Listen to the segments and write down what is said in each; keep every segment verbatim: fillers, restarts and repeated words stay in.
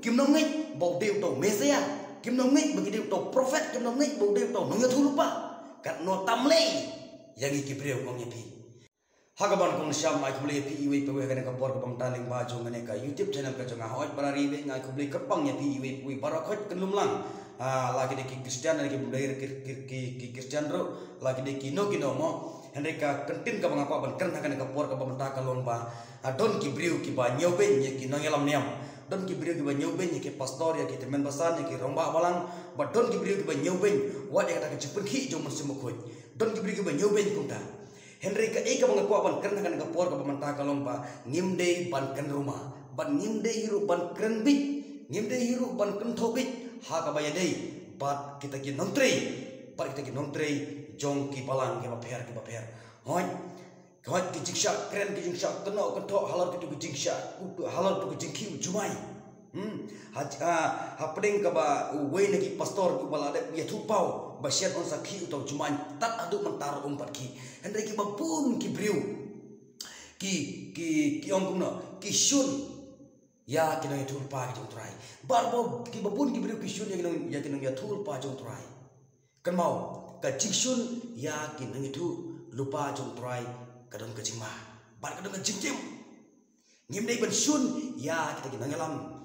Kim nang ngeit ba u dei uta u Messiah. Kim nang ngeit ba ki dei uta u prophet. Kim nang ngeit ba u dei uta u nongïathuhlypa. Katno tam lei ïa ngi ki briew, ong ïa phi. Ha kaba nyngkong sha, ai khublei ïa phi iwei pa iwei ha kane ka por kaba mynta lyngba jong kane ka YouTube channel ka jong nga. Hooid, ba la ri iwei, ai khublei kyrpang ïa phi iwei pa iwei baroh, hooid, kynlum lang. Ah, la ki dei ki Khristan, ki bym dei ki, ki, ki Khristan ruh, la ki dei kino kino mo. Hynrei ka kyntien kaba nga kwah ban kren ha kane ka por kaba mynta ka long ba, ah, don ki briew kiba ñiewbeiñ ïa ki nongïalam niam. Don ki briew kiba ñiewbeiñ ïa ki pastor, ïa ki tymmen basan, ïa ki rangbah balang. Bad don ki briew kiba ñiewbeiñ wat ïa kata ka jingpynkhih jong u Mynsiem Bakhuid. Don ki briew kiba ñiewbeiñ kumta. Hynrei kaei kaba nga kwah ban kren ha kane ka por kaba mynta ka long ba ngim dei ban kynruma, bad ngim dei hi ruh ban kren bieit, ngim dei hi ruh ban kynthoh bieit ha kaba ïadei bad kita ki nongtrei, bad kita ki nongtrei jong ki balang kiba pher kiba pher. Hooid, hooid, ki jingshah kren, ki jingshah kynnoh kynthoh halor kito ki jingshah, halor kito ki jingkhih u jumai. Hmm. Ha, ha, hapdeng kaba uwei na ki pastor uba la dep ïathuhpaw ba shen un sa khih uta u jumai, tad haduh mynta ruh um pat khih. Hynrei kiba bun ki briew ki, ki, ki ong kumno, ki shun ïa ki nongïathuhlypa ki jong u Trai. Bad ba kiba bun ki briew ki shun ïa ki nong, ïa ki nongïathuhlypa jong u Trai. Kynmaw, ka jingshun ïa ki nongïathuhlypa jong u Trai ka don ka jingma bad ka don ka jingtim. Ngim dei ban shun ïa kita ki nongïalam,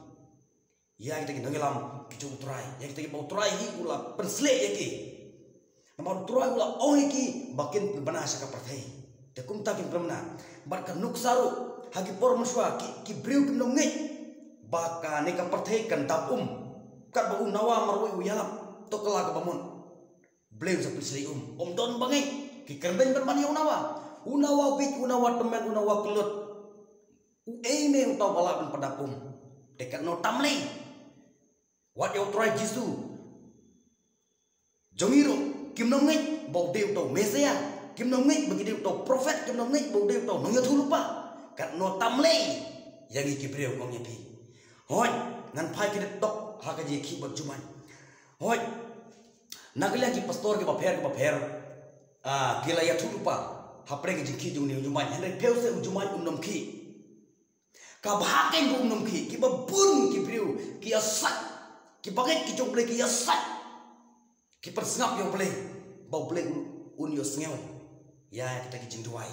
ïa kita ki nongïalam ki jong u Trai, ïa kita kiba u Trai hi u la pynsleh ïa ki. Namar u Trai u la ong ïa ki ba kin pynbna sha ka pyrthei. Te kumta kin pynbna. Bad ka nuksa ruh, ha ki por mynshuwa ki, ki briew kim nang ngeit ba kane ka pyrthei kan dap um. Katba u Noah marwei u ïalap, to kylla kaba mut. Blei un sa pynsleh um. Ym don ba ngeit. Ki kren beiñ ban ban ïa u Noah. U Noah bieit, u Noah tymmen, u Noah kyllut. Uei me uta uba lah ban pyndap um? Te katno tam lei wat ïa u Trai Jisu. Jong ngi ruh kim nang ngeit ba u dei uta u Messiah. Kim nang ngeit ba ki dei uta u prophet. Kim nang ngeit ba u dei uta u nongïathuhlypa. Katno tam lei ïa ngi ki briew, ong ïa phi. Hooid, ngan phai kyndiat tok ha ka jingïakhih bad jumai. Hooid, na ka liang ki pastor kiba pher kiba pher, ah, ki la ïathuhlypa hapdeng ka jingkhih jong une u jumai. Hynrei phi sngewsih, u jumai um nym khih. Ka bha keiñ ba um nym khih. Kiba bun ki briew ki ïasaid, kiba ngeit ki jong U Blei ki ïasaid. Ki pynsngap ïa U Blei ba U Blei un, un ïohsngew ïa kita ki jingduwai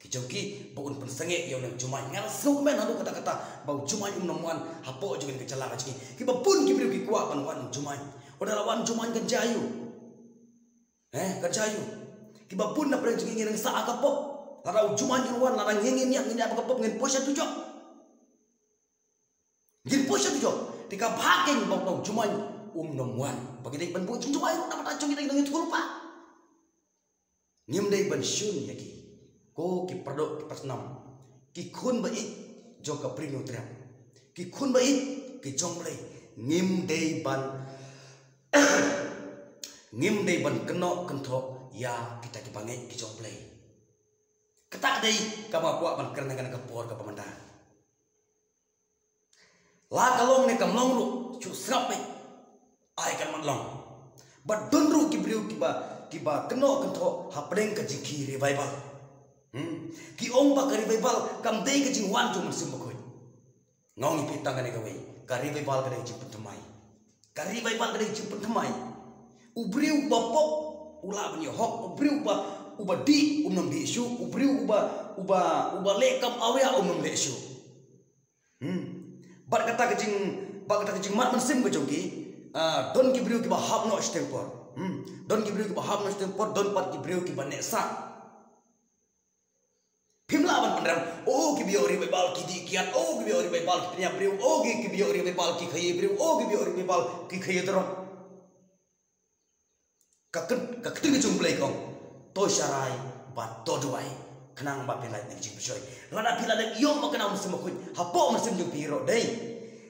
ki jong ki, ba un pynsangeh ïa une u jumai. Nga la sngewkmen haduh katta katta ba u jumai um nym wan hapoh jong kane ka jylla ka jong ngi. Kiba bun ki briew ki kwah ban wan u jumai. Lada la wan u jumai kan jia aïu? Eh, kan jia aïu? Kiba bun na pdeng jong ngi ngi nang sah ha ka pop. Lada u jumai um wan, lada ngi, ngi, ngi ïap ha ka pop, ngin poi sha dujok. Ngin poi sha dujok. Te ka bha keiñ ba uta u jumai um nym wan. Ba ki dei ban buh jingduwai ruh na ka bynta jong kita ki nongïathuhlypa. Ngim dei ban shun ïa ki, ko ki paradoh ki parasnam, ki khun ba ïeit jong ka Bri Hynñiewtrep, ki khun ba ïeit ki jong U Blei. Ngim dei ban, ngim dei ban kynnoh kynthoh ïa kita kiba ngeit ki jong U Blei. Kata ka dei kaba nga kwah ban kren ha kane ka por kaba mynta. La ka long ne kam long ruh, shu sngap beit. Ai kan mat long. Bad don ruh ki briew kiba, kiba kynnoh kynthoh hapdeng ka jingkhih revival. Hmm. Ki ong ba ka revival kam dei ka jingwan jong u Mynsiem Bakhuid. Nga ong ïa phi tang kane kawei, ka revival ka dei ka jingpynthymmai. Ka revival ka dei ka jingpynthymmai. U briew uba pop u lah ban ïoh hok, u briew uba, uba dih um nym dih shuh, u briew uba, uba, uba leh kam awria um nym leh shuh. Hmm. Bad kata ka jing, bad kata ka jingmad mynsiem ka jong ki, ah, don ki briew kiba hap noh shiteng por. Hmm. Don ki briew kiba hap noh shiteng por, don pat ki briew kiba neh sah. Phim lah ban pynrem, oh, kiba ïoh revival ki dih kiad, oh, kiba ïoh revival ki pynïap briew, oh, ki, kiba ïoh revival ki khaïi briew, oh, kiba ïoh revival ki khaïi drok. Ka ktien, ka ktien ka jong U Blei ka ong, to sharai bad to duwai khnang ba phin lait na ka jingpyrshoi. Lada phi la dep ïoh makna u Mynsiem Bakhuid hapoh mynsiem jong phi ruh dei,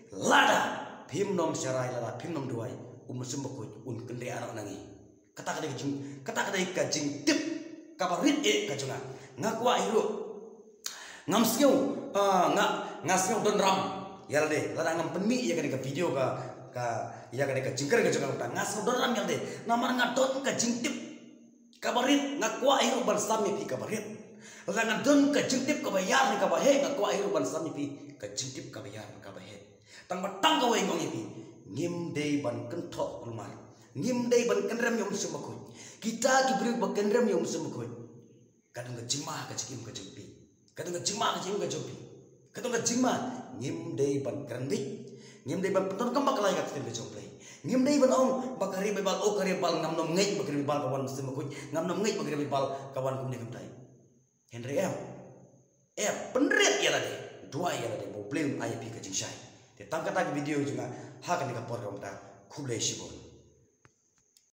lada phim nym sharai, lada phim nym duwai, u Mynsiem Bakhuid un kynriah noh na ngi. Kata ka dei ka jing, kata ka dei ka jingtip kaba rit eh ka jong nga. Nga kwah hi ruh. Ngam sngew, ah, nga, nga sngew donram ïa lade lada ngam pynmih ïa kane ka video ka, ka, ïa kane ka jingkren ka jong nga, nga sngew donram ïa lade. Namar nga don ka jingtip kaba rit, nga kwah hi ruh ban sam ïa phi kaba rit. Lada nga don ka jingtip kaba ïar ne kaba heh, nga kwah hi ruh ban sam ïa phi ka jingtip kaba ïar ne kaba heh. Tang ba tang kawei nga ong ïa Ngim dei ban kynthoh kulmar. Ngim dei ban kynrem ïa u Mynsiem Bakhuid. Kita ki briew ba kynrem ïa u Mynsiem Bakhuid, ka don ka jingma ha ka jingim ka jong phi. Ka don ka jingma ha ka jingim ka jong phi. Ka don ka jingma. Ngim dei ban kren beit. Ngim dei ban pyndonkam bakla ïa ka ktien ka jong U Blei. Ngim dei ban ong ba ka ri Baibl, o ka ri Baibl, ngam nym ngeit ba ka ri Baibl ka wan u Mynsiem Bakhuid. Ngam nym ngeit ba ka ri Baibl ka wan kumne kumtai. Hynrei em, em, pynrit ïa lade, duwai ïa lade ba U Blei un ai ïa phi ka jingshai. Te tang kata ka video jong nga ha kane ka por kaba mynta. Khublei shibun.